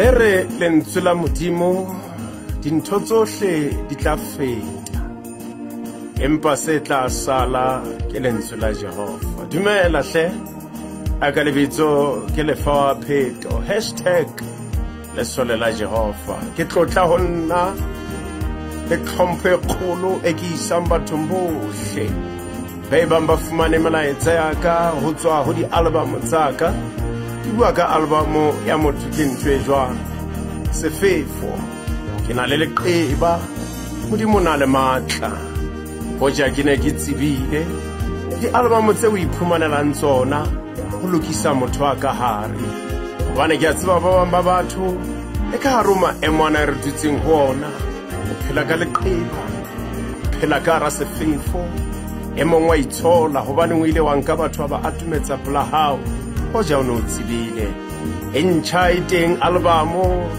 Le re lentswe la Modimo, dintho tsohle di tla feta, empa se tla sala ke lentswe la Jehova. Dumela hle, a ka lebitso ke Lefa wa Pheto, hashtag lesole la Jehova. Ke tlotla ho nna le tlhompho e kgolo e ke isang bathong bohle ba e bang ba fumane melaetsa ya ka ho tswa ho di-album tsa ka. Ke bua ka album ya motho ke ntho e jwang, sefefo, ke na le leqeba, Modimo o na le matla. Hoja ke ne ke tsebile di-album tse o iphumanelang tsona ho lokisa motho a ka hare, hobane ke a tseba ba bang ba batho le ka hare ho maemo ana e re dutseng ho ona, o phela ka leqeba, phela ka hara sefefo. E mong wa itshola hobane o ile wa nka batho ba atumetsa pola hao, hoja o ne o tsebile. E ntjha e teng albamo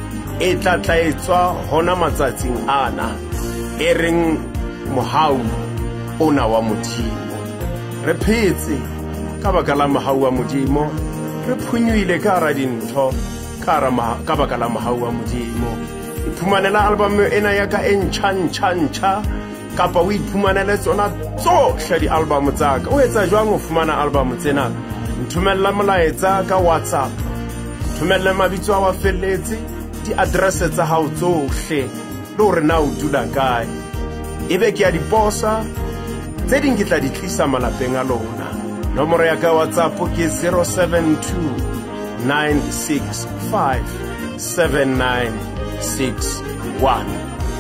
e tla tla etswa hona matsatsing ana, e reng mohau ona wa Modimo. Re phetse ka baka la mohau wa Modimo, re phunyohile ka hara dintho ka baka la mohau wa Modimo. Iphumanela album ena ya ka e ntjha ntjha ntjha, kapa o iphumanele tsona tsohle di-album tsa ka. O etsa jwang ho fumana album tsena? Nthomella molaetsa ka WhatsApp, nthomelle mabitso a wa felletse, di-address tsa hao tsohle, le hore na o dula kae. Ebe ke a di posa, tse ding ke tla di tlisa malapeng a lona. Nomoro ya ka WhatsApp ke 072 965 7961.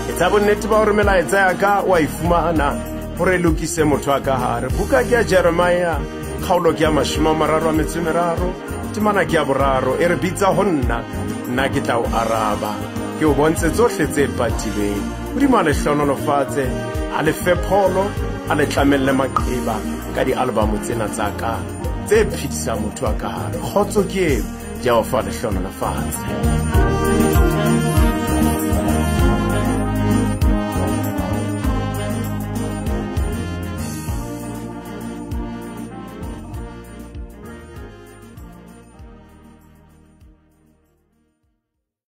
Etsa bonnete ba hore melaetsa ya ka wa e fumana hore e lokise motho a ka hare. Buka ke ya Jeremiah, kgaolo ke ya 33, temana ke ya 3, e re bitsa ho nna, nna ke tla o araba, ke o bontshe tsohle tse patilweng. Modimo a le hlohonolofatse, a le fe pholo, a le tlamelle maqeba ka di-album tsena tsa ka tse phedisang motho a ka hare. Kgotso ke eo, Jehova a le hlohonolofatse.